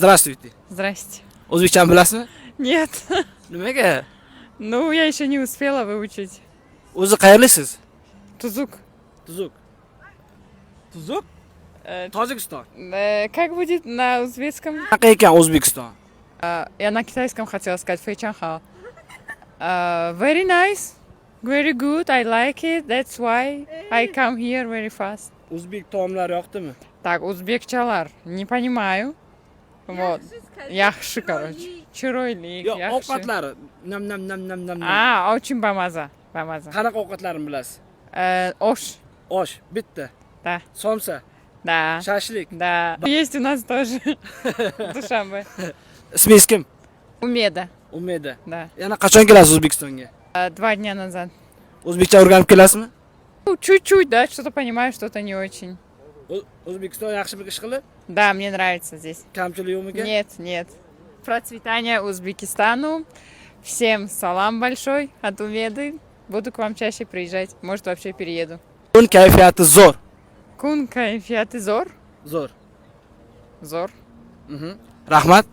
Здравствуйте. Здрасте. O'zbekchani bilasizmi? Нет. Nimaga? Ну, я еще не успела выучить. O'zi qayerlisiz? Tuzuk. Tuzuk. Tuzuk? Tojikiston. Как будет на узбекском? Qanaqa ekan O'zbekiston? Я на китайском хотела сказать 非常好. Very nice. Very good. I like it. That's why I come here very fast. O'zbek taomlari yoqdimi? Так, o'zbekchalar. Не понимаю. Вот. Yaxshi, короче. Chiroyli. Yo'q, Yaxshi. Ovqatlari. Nam nam nam nam nam nam. А, очень bamaza. Bamaza. Qanaqa ovqatlarini bilasiz? Osh. Osh, bitta. Да. Somsa, Да. Shashlik. Да. Есть у нас тоже. Душанбе. Ismingiz kim? Умеда. Umida. Да. Yana qachon kelasiz O'zbekistonga? 2 дня назад. O'zbekcha o'rganib kelasizmi? Ну, чуть-чуть, да, что-то понимаю, что-то не очень. O'zbekiston yaxshimi ish qilib? Да, мне нравится здесь. Kamchilik yo'qmikan? Нет, нет. Процветания Узбекистану. Всем салам большой от Умеды. Буду к вам чаще приезжать. Может, вообще перееду. Kun kayfiyati zo'r. Kun kayfiyati zo'r. Zo'r. Zo'r. Rahmat.